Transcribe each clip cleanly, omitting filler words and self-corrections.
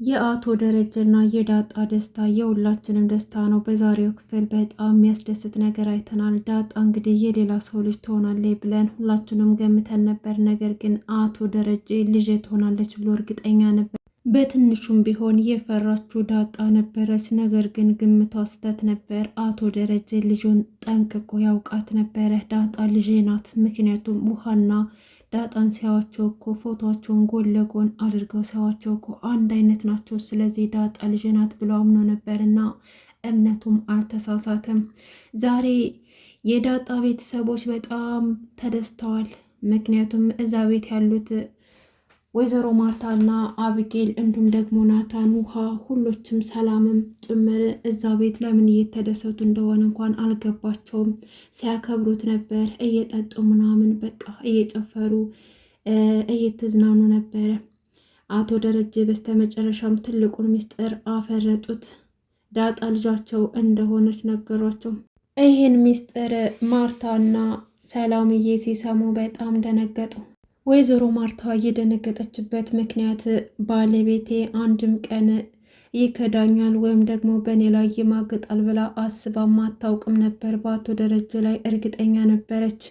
የአቶ ደረጀና የዳጣ ደስታ የሁላችንም ደስታ ነው። በዛሬው ክፍል በጣም የሚያስደስት ነገር አይተናል። ዳጣ እንግዲህ የሌላ ሰው ልጅ ትሆናለች ብለን ሁላችንም ገምተን ነበር። ነገር ግን አቶ ደረጀ ልጅ ትሆናለች ብሎ እርግጠኛ ነበር። በትንሹም ቢሆን የፈራችው ዳጣ ነበረች። ነገር ግን ግምቷ ስህተት ነበር። አቶ ደረጀ ልጁን ጠንቅቆ ያውቃት ነበረ። ዳጣ ልጄ ናት፣ ምክንያቱም ውሃና ዳጣን ሲያዋቸው እኮ ፎቶቸውን ጎን ለጎን አድርገው ሲያዋቸው እኮ አንድ አይነት ናቸው። ስለዚህ ዳጣ ልጄ ናት ብሎ አምኖ ነበርና እምነቱም አልተሳሳተም። ዛሬ የዳጣ ቤተሰቦች በጣም ተደስተዋል። ምክንያቱም እዛ ቤት ያሉት ወይዘሮ ማርታና አብጌል እንዲሁም ደግሞ ናታን፣ ውሃ፣ ሁሎችም ሰላምም ጭምር እዛ ቤት ለምን እየተደሰቱ እንደሆነ እንኳን አልገባቸውም። ሲያከብሩት ነበር፣ እየጠጡ ምናምን በቃ እየጨፈሩ እየተዝናኑ ነበረ። አቶ ደረጀ በስተመጨረሻም ትልቁን ምስጢር አፈረጡት። ዳጣ ልጃቸው እንደሆነች ነገሯቸው። ይህን ምስጢር ማርታና ሰላምዬ ሲሰሙ በጣም ደነገጡ። ወይዘሮ ማርታ የደነገጠችበት ምክንያት ባለቤቴ አንድም ቀን ይከዳኛል ወይም ደግሞ በእኔ ላይ ይማግጣል ብላ አስባ ማታውቅም ነበር። በአቶ ደረጀ ላይ እርግጠኛ ነበረች።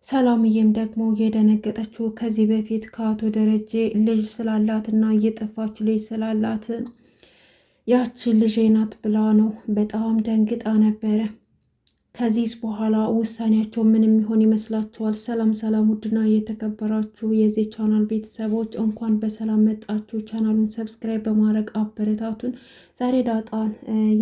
ሰላምዬም ደግሞ የደነገጠችው ከዚህ በፊት ከአቶ ደረጀ ልጅ ስላላት እና እየጠፋች ልጅ ስላላት ያቺ ልጄ ናት ብላ ነው። በጣም ደንግጣ ነበረ። ከዚህ በኋላ ውሳኔያቸው ምን የሚሆን ይመስላችኋል? ሰላም ሰላም፣ ውድና የተከበራችሁ የዚህ ቻናል ቤተሰቦች እንኳን በሰላም መጣችሁ። ቻናሉን subscribe በማድረግ አበረታቱን። ዛሬ ዳጣን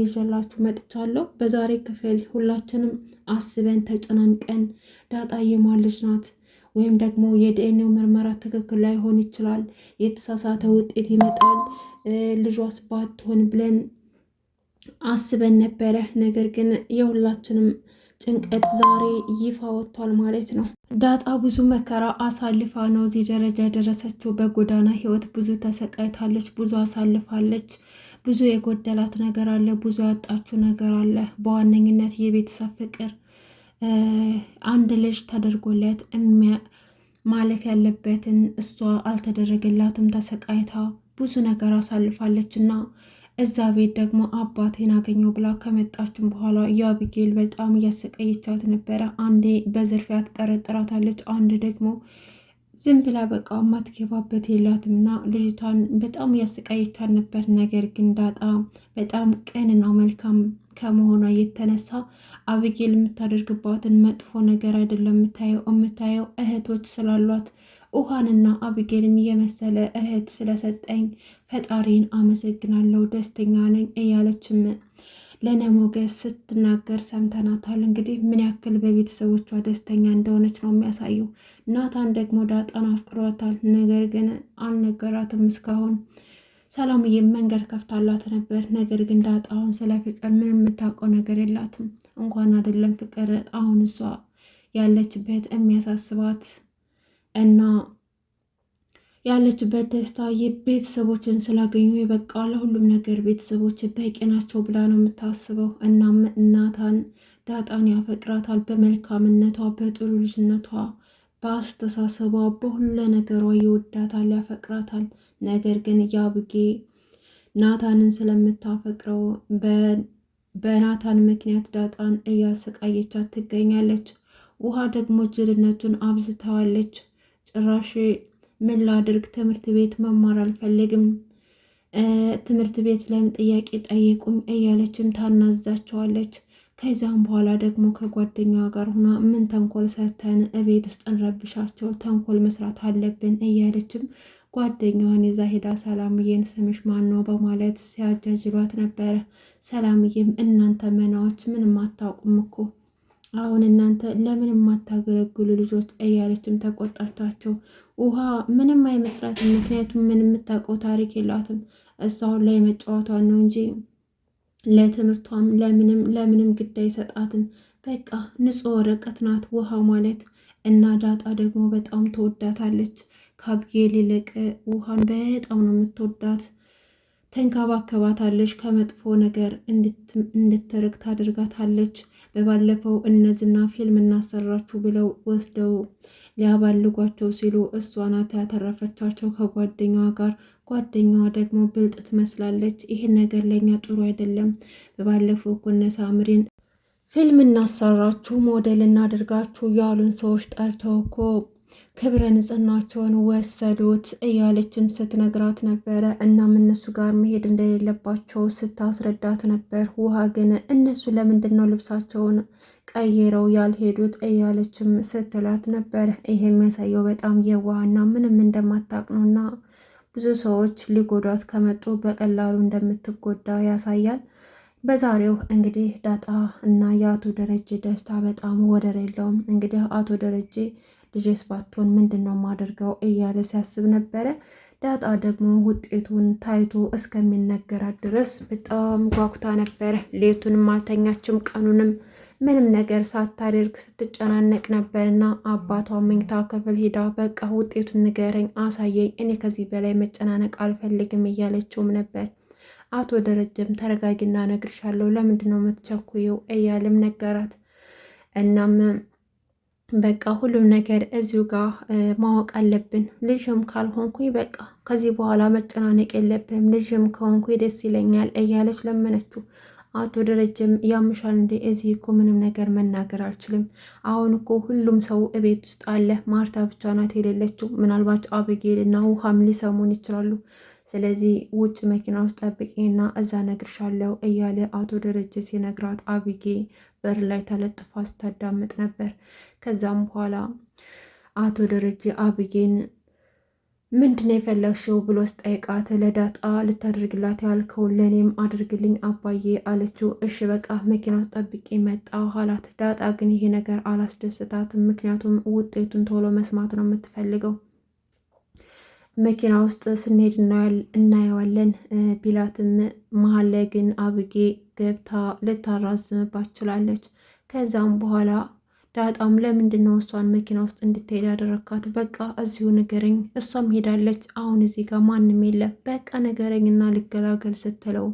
ይዤላችሁ መጥቻለሁ። በዛሬ ክፍል ሁላችንም አስበን ተጨናንቀን ዳጣ የማን ልጅ ናት ወይም ደግሞ የዲኤንኤው ምርመራ ትክክል ላይሆን ይችላል፣ የተሳሳተ ውጤት ይመጣል፣ ልጇስ ባትሆን ብለን አስበን ነበረ። ነገር ግን የሁላችንም ጭንቀት ዛሬ ይፋ ወጥቷል ማለት ነው። ዳጣ ብዙ መከራ አሳልፋ ነው እዚህ ደረጃ የደረሰችው። በጎዳና ህይወት ብዙ ተሰቃይታለች፣ ብዙ አሳልፋለች። ብዙ የጎደላት ነገር አለ፣ ብዙ ያጣችው ነገር አለ። በዋነኝነት የቤተሰብ ፍቅር አንድ ልጅ ተደርጎለት ማለፍ ያለበትን እሷ አልተደረገላትም። ተሰቃይታ ብዙ ነገር አሳልፋለች እና እዛ ቤት ደግሞ አባቴን አገኘው ብላ ከመጣችን በኋላ የአቢጌል በጣም እያሰቀየቻት ነበረ። አንዴ በዝርፊያ ትጠረጥራታለች፣ አንድ ደግሞ ዝም ብላ በቃ ማትገባበት የላትም እና ልጅቷን በጣም እያሰቃየቻት ነበር። ነገር ግን ዳጣ በጣም ቅንና መልካም ከመሆኗ የተነሳ አቢጌል የምታደርግባትን መጥፎ ነገር አይደለም የምታየው የምታየው እህቶች ስላሏት ውሃንና አቢጌልን የመሰለ እህት ስለሰጠኝ ፈጣሪን አመሰግናለሁ፣ ደስተኛ ነኝ እያለችም ለነሞገስ ስትናገር ሰምተናታል። እንግዲህ ምን ያክል በቤተሰቦቿ ደስተኛ እንደሆነች ነው የሚያሳየው። ናታን ደግሞ ዳጣን አፍቅሯታል። ነገር ግን አልነገራትም እስካሁን። ሰላምዬ መንገድ ከፍታላት ነበር። ነገር ግን ዳጣ አሁን ስለ ፍቅር ምንም የምታውቀው ነገር የላትም። እንኳን አይደለም ፍቅር አሁን እሷ ያለችበት የሚያሳስባት እና ያለችበት ደስታ የቤተሰቦችን ስላገኙ የበቃ ለሁሉም ነገር ቤተሰቦች በቂ ናቸው ብላ ነው የምታስበው። እናም እናታን ዳጣን ያፈቅራታል። በመልካምነቷ፣ በጥሩ ልጅነቷ፣ በአስተሳሰቧ፣ በሁለ ነገሯ ይወዳታል፣ ያፈቅራታል። ነገር ግን ያብጌ ናታንን ስለምታፈቅረው በናታን ምክንያት ዳጣን እያሰቃየቻት ትገኛለች። ውሃ ደግሞ ጅልነቱን አብዝተዋለች። ጭራሽ ምን ላድርግ፣ ትምህርት ቤት መማር አልፈልግም፣ ትምህርት ቤት ለምን ጥያቄ ጠይቁኝ እያለችም ታናዛቸዋለች። ከዚያም በኋላ ደግሞ ከጓደኛዋ ጋር ሆና ምን ተንኮል ሰርተን እቤት ውስጥ እንረብሻቸው፣ ተንኮል መስራት አለብን እያለችም ጓደኛዋን ይዛ ሄዳ ሰላምዬን ስምሽ ማን ነው በማለት ሲያጃጅሏት ነበረ። ሰላምዬም እናንተ መናዎች ምንም አታውቁም እኮ አሁን እናንተ ለምን የማታገለግሉ ልጆች እያለችም ተቆጣቻቸው። ውሃ ምንም አይመስላትም፣ ምክንያቱም ምን የምታውቀው ታሪክ የላትም። እሷ አሁን ላይ መጫወቷን ነው እንጂ ለትምህርቷም ለምንም ለምንም ግድ አይሰጣትም። በቃ ንጹሕ ወረቀት ናት ውሃ ማለት እና ዳጣ ደግሞ በጣም ትወዳታለች። ከአብጌል ይልቅ ውሃን በጣም ነው የምትወዳት። ተንከባከባታለች። ከመጥፎ ነገር እንድትርቅ ታደርጋታለች። በባለፈው እነዝና ፊልም እናሰራችሁ ብለው ወስደው ሊያባልጓቸው ሲሉ እሷ ናት ያተረፈቻቸው ከጓደኛዋ ጋር። ጓደኛዋ ደግሞ ብልጥ ትመስላለች። ይህን ነገር ለእኛ ጥሩ አይደለም። በባለፈው እኮ እነ ሳምሪን ፊልም እናሰራችሁ ሞዴል እናደርጋችሁ ያሉን ሰዎች ጠርተው እኮ ክብረ ንጽህናቸውን ወሰዱት እያለችም ስትነግራት ነበረ። እናም እነሱ ጋር መሄድ እንደሌለባቸው ስታስረዳት ነበር። ውሃ ግን እነሱ ለምንድን ነው ልብሳቸውን ቀይረው ያልሄዱት እያለችም ስትላት ነበር። ይሄ የሚያሳየው በጣም የዋህና ምንም እንደማታውቅ ነውና ብዙ ሰዎች ሊጎዷት ከመጡ በቀላሉ እንደምትጎዳ ያሳያል። በዛሬው እንግዲህ ዳጣ እና የአቶ ደረጀ ደስታ በጣም ወደር የለውም። እንግዲህ አቶ ደረጀ ልጄስ ባትሆን ምንድን ነው ማደርገው እያለ ሲያስብ ነበረ። ዳጣ ደግሞ ውጤቱን ታይቶ እስከሚነገራት ድረስ በጣም ጓጉታ ነበረ። ሌቱንም አልተኛችም፣ ቀኑንም ምንም ነገር ሳታደርግ ስትጨናነቅ ነበርና አባቷ መኝታ ክፍል ሄዳ በቃ ውጤቱን ንገረኝ፣ አሳየኝ፣ እኔ ከዚህ በላይ መጨናነቅ አልፈልግም እያለችውም ነበር። አቶ ደረጀም ተረጋጊና እነግርሻለሁ፣ ለምንድን ነው የምትቸኩየው እያለም ነገራት። እናም በቃ ሁሉም ነገር እዚሁ ጋር ማወቅ አለብን። ልጅም ካልሆንኩኝ በቃ ከዚህ በኋላ መጨናነቅ የለብንም፣ ልጅም ከሆንኩኝ ደስ ይለኛል እያለች ለመነችው። አቶ ደረጀም ያምሻል እንዴ? እዚህ እኮ ምንም ነገር መናገር አልችልም። አሁን እኮ ሁሉም ሰው እቤት ውስጥ አለ። ማርታ ብቻ ናት የሌለችው። ምናልባት አብጌል እና ውሃም ሊሰሙን ይችላሉ። ስለዚህ ውጭ መኪና ውስጥ ጠብቄና እዛ ነግርሻለሁ እያለ አቶ ደረጀ ሲነግራት አብጌ በር ላይ ተለጥፋ ስታዳምጥ ነበር። ከዛም በኋላ አቶ ደረጀ አብጌን ምንድነው የፈለግሽው ብሎ ስጠይቃት ለዳጣ ልታደርግላት ያልከውን ለእኔም አድርግልኝ አባዬ አለችው። እሺ በቃ መኪና ውስጥ ጠብቄ መጣሁ አላት። ዳጣ ግን ይሄ ነገር አላስደስታትም። ምክንያቱም ውጤቱን ቶሎ መስማት ነው የምትፈልገው። መኪና ውስጥ ስንሄድ እናየዋለን ቢላትም መሀል ላይ ግን አብጌ ገብታ ልታራዝምባት ችላለች። ከዛም በኋላ ዳጣም ለምንድን ነው እሷን መኪና ውስጥ እንድትሄድ ያደረካት? በቃ እዚሁ ንገረኝ። እሷም ሄዳለች። አሁን እዚህ ጋር ማንም የለም። በቃ ንገረኝና ልገላገል ስትለው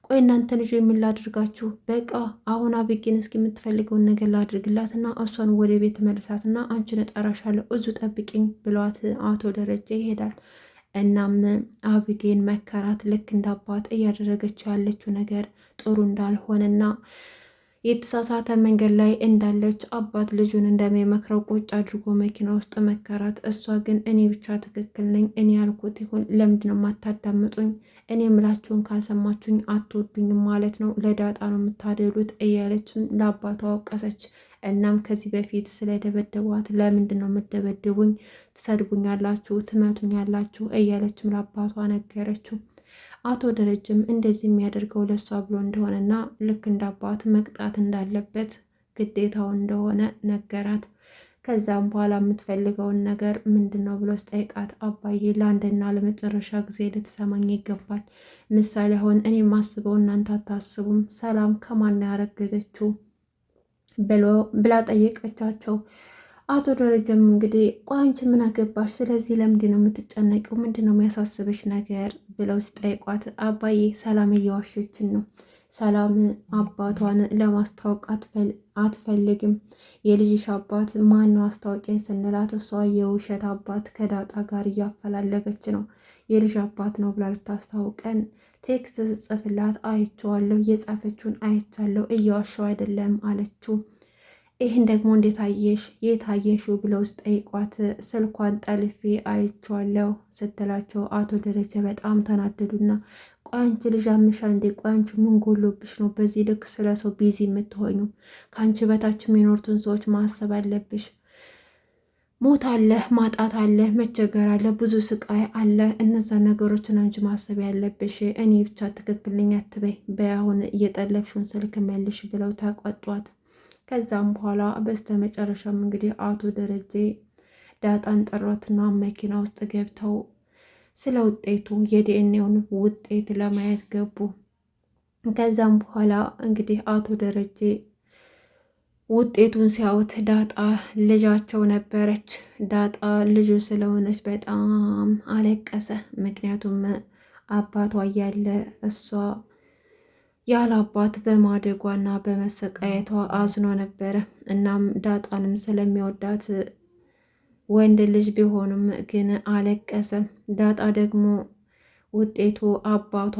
ቆይ እናንተ ልጅ የምላድርጋችሁ? በቃ አሁን አብጌን እስኪ የምትፈልገውን ነገር ላድርግላትና እሷን ወደ ቤት መልሳትና አንቺን እጠራሻለሁ እዙ ጠብቂኝ ብሏት አቶ ደረጀ ይሄዳል። እናም አብጌን መከራት። ልክ እንዳባት እያደረገች ያለችው ነገር ጥሩ እንዳልሆነና የተሳሳተ መንገድ ላይ እንዳለች አባት ልጁን እንደሚመክረው ቁጭ አድርጎ መኪና ውስጥ መከራት። እሷ ግን እኔ ብቻ ትክክል ነኝ፣ እኔ ያልኩት ይሁን፣ ለምንድን ነው የማታዳምጡኝ? እኔ የምላችሁን ካልሰማችሁኝ አትወዱኝም ማለት ነው፣ ለዳጣ ነው የምታደሉት እያለችም ለአባቷ ወቀሰች። እናም ከዚህ በፊት ስለደበደቧት ለምንድን ነው የምትደበድቡኝ? ትሰድቡኛላችሁ፣ ትመቱኛላችሁ እያለችም ለአባቷ ነገረችው። አቶ ደረጀም እንደዚህ የሚያደርገው ለእሷ ብሎ እንደሆነና ልክ እንደ አባት መቅጣት እንዳለበት ግዴታው እንደሆነ ነገራት። ከዛም በኋላ የምትፈልገውን ነገር ምንድን ነው ብሎ ስጠይቃት አባዬ ለአንድና ለመጨረሻ ጊዜ ልትሰማኝ ይገባል። ምሳሌ አሁን እኔ የማስበው እናንተ አታስቡም። ሰላም ከማን ያረገዘችው ብላ ጠየቀቻቸው። አቶ ደረጀም እንግዲህ ቆይ አንቺ ምን አገባሽ? ስለዚህ ለምንድን ነው የምትጨነቂው? ምንድን ነው የሚያሳስበሽ ነገር ብለው ሲጠይቋት አባዬ ሰላም እየዋሸችን ነው። ሰላም አባቷን ለማስታወቅ አትፈልግም። የልጅሽ አባት ማን ነው አስታወቂን ስንላት እሷ የውሸት አባት ከዳጣ ጋር እያፈላለገች ነው። የልጅ አባት ነው ብላ ልታስታውቀን text ስጽፍላት አይቼዋለሁ፣ የጻፈችውን አይቻለሁ፣ እየዋሸው አይደለም አለችው። ይህን ደግሞ እንዴት አየሽ? የት አየሽው? ብለው ስጠይቋት ስልኳን ጠልፌ አይቼዋለሁ ስትላቸው አቶ ደረጀ በጣም ተናደዱና ቆይ አንቺ ልጅ አምሻል እንዴ? ቆይ አንቺ ምን ጎሎብሽ ነው በዚህ ልክ ስለ ሰው busy የምትሆኙ? ከአንቺ በታች የሚኖሩትን ሰዎች ማሰብ አለብሽ። ሞት አለ፣ ማጣት አለ፣ መቸገር አለ፣ ብዙ ስቃይ አለ። እነዛ ነገሮችን አንቺ ማሰብ ያለብሽ። እኔ ብቻ ትክክል ነኝ አትበይ። በይ አሁን እየጠለፍሽውን ስልክ መልሽ ብለው ተቆጧት። ከዛም በኋላ በስተመጨረሻም እንግዲህ አቶ ደረጀ ዳጣን ጠሯትና መኪና ውስጥ ገብተው ስለ ውጤቱ የዲኤንኤውን ውጤት ለማየት ገቡ። ከዛም በኋላ እንግዲህ አቶ ደረጀ ውጤቱን ሲያዩት ዳጣ ልጃቸው ነበረች። ዳጣ ልጁ ስለሆነች በጣም አለቀሰ። ምክንያቱም አባቷ እያለ እሷ ያለ አባት በማደጓና በመሰቃየቷ አዝኖ ነበረ። እናም ዳጣንም ስለሚወዳት ወንድ ልጅ ቢሆንም ግን አለቀሰ። ዳጣ ደግሞ ውጤቱ አባቷ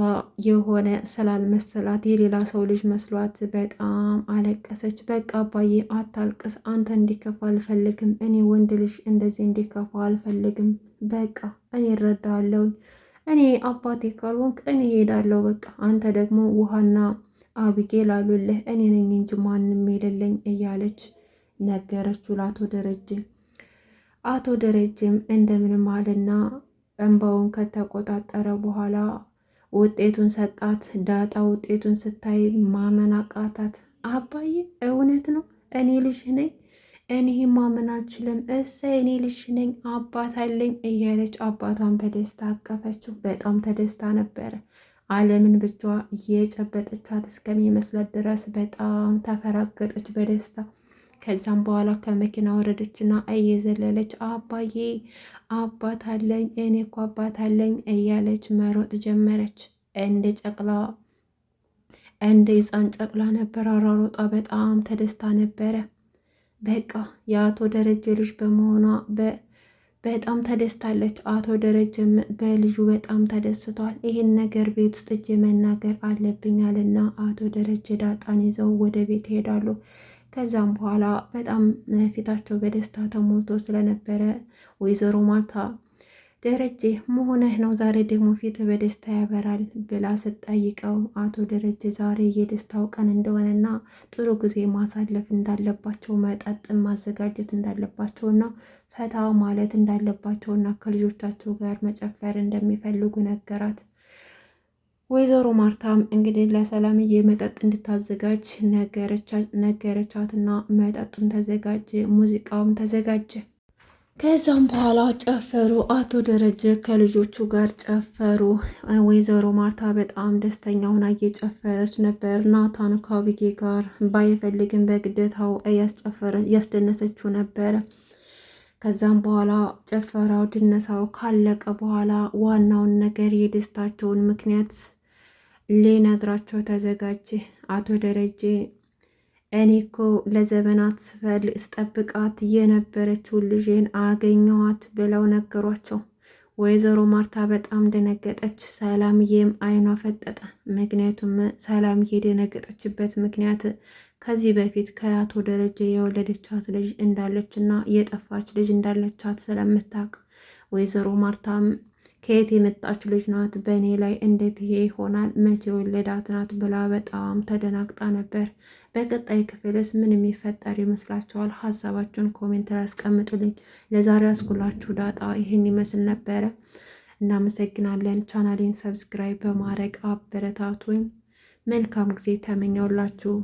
የሆነ ስላልመሰላት የሌላ ሰው ልጅ መስሏት በጣም አለቀሰች። በቃ አባዬ አታልቅስ፣ አንተ እንዲከፋ አልፈልግም። እኔ ወንድ ልጅ እንደዚህ እንዲከፋ አልፈልግም። በቃ እኔ እረዳለሁ። እኔ አባቴ ካልሆንክ እኔ እሄዳለሁ። በቃ አንተ ደግሞ ውሃና አቢጌል አሉልህ፣ እኔ ነኝ እንጂ ማንም የሌለኝ እያለች ነገረችው ለአቶ ደረጀ። አቶ ደረጀም እንደምንም አለና እንባውን ከተቆጣጠረ በኋላ ውጤቱን ሰጣት። ዳጣ ውጤቱን ስታይ ማመን አቃታት። አባዬ እውነት ነው እኔ ልጅ ነኝ? እኔ ማመን አልችልም። እሰይ እኔ ልጅ ነኝ፣ አባት አለኝ እያለች አባቷን በደስታ አቀፈችው። በጣም ተደስታ ነበረ። ዓለምን ብቻ እየጨበጠቻት እስከሚመስላት ድረስ በጣም ተፈራገጠች በደስታ። ከዛም በኋላ ከመኪና ወረደችና እየዘለለች አባዬ አባት አለኝ፣ እኔ እኮ አባት አለኝ እያለች መሮጥ ጀመረች። እንደ ጨቅላ እንደ ሕፃን ጨቅላ ነበር አሯሮጧ። በጣም ተደስታ ነበረ። በቃ የአቶ ደረጀ ልጅ በመሆኗ በጣም ተደስታለች። አቶ ደረጀም በልጁ በጣም ተደስቷል። ይህን ነገር ቤት ውስጥ እጅ መናገር አለብኛልና አቶ ደረጀ ዳጣን ይዘው ወደ ቤት ይሄዳሉ። ከዛም በኋላ በጣም ፊታቸው በደስታ ተሞልቶ ስለነበረ ወይዘሮ ማርታ ደረጀ መሆንህ ነው ዛሬ ደግሞ ፊት በደስታ ያበራል ብላ ስትጠይቀው አቶ ደረጀ ዛሬ የደስታው ቀን እንደሆነና ጥሩ ጊዜ ማሳለፍ እንዳለባቸው መጠጥ ማዘጋጀት እንዳለባቸውና ፈታ ማለት እንዳለባቸውና ከልጆቻቸው ጋር መጨፈር እንደሚፈልጉ ነገራት። ወይዘሮ ማርታም እንግዲህ ለሰላምዬ መጠጥ እንድታዘጋጅ ነገረቻትና መጠጡን ተዘጋጀ፣ ሙዚቃውም ተዘጋጀ። ከዛም በኋላ ጨፈሩ። አቶ ደረጀ ከልጆቹ ጋር ጨፈሩ። ወይዘሮ ማርታ በጣም ደስተኛ ሆና እየጨፈረች ነበር። ናታን ከአብጌ ጋር ባይፈልግም በግዴታው እያስደነሰችው ነበረ። ከዛም በኋላ ጨፈራው ድነሳው ካለቀ በኋላ ዋናውን ነገር የደስታቸውን ምክንያት ሊነግራቸው ተዘጋጀ። አቶ ደረጀ እኔ እኮ ለዘመናት ስፈልግ ስጠብቃት የነበረችውን ልጄን አገኘኋት ብለው ነገሯቸው። ወይዘሮ ማርታ በጣም ደነገጠች። ሰላምዬም አይኗ ፈጠጠ። ምክንያቱም ሰላምዬ የደነገጠችበት ምክንያት ከዚህ በፊት ከአቶ ደረጀ የወለደቻት ልጅ እንዳለች እና የጠፋች ልጅ እንዳለቻት ስለምታውቅ ወይዘሮ ማርታም ከየት የመጣች ልጅ ናት? በእኔ ላይ እንዴት ይሄ ይሆናል? መቼ የወለዳት ናት? ብላ በጣም ተደናግጣ ነበር። በቀጣይ ክፍልስ ምን የሚፈጠር ይመስላችኋል? ሀሳባችሁን comment ላይ አስቀምጡልኝ። ለዛሬ ያስኩላችሁ ዳጣ ይህን ይመስል ነበረ። እናመሰግናለን። ቻናሌን subscribe በማድረግ አበረታቱኝ። መልካም ጊዜ ተመኘውላችሁ።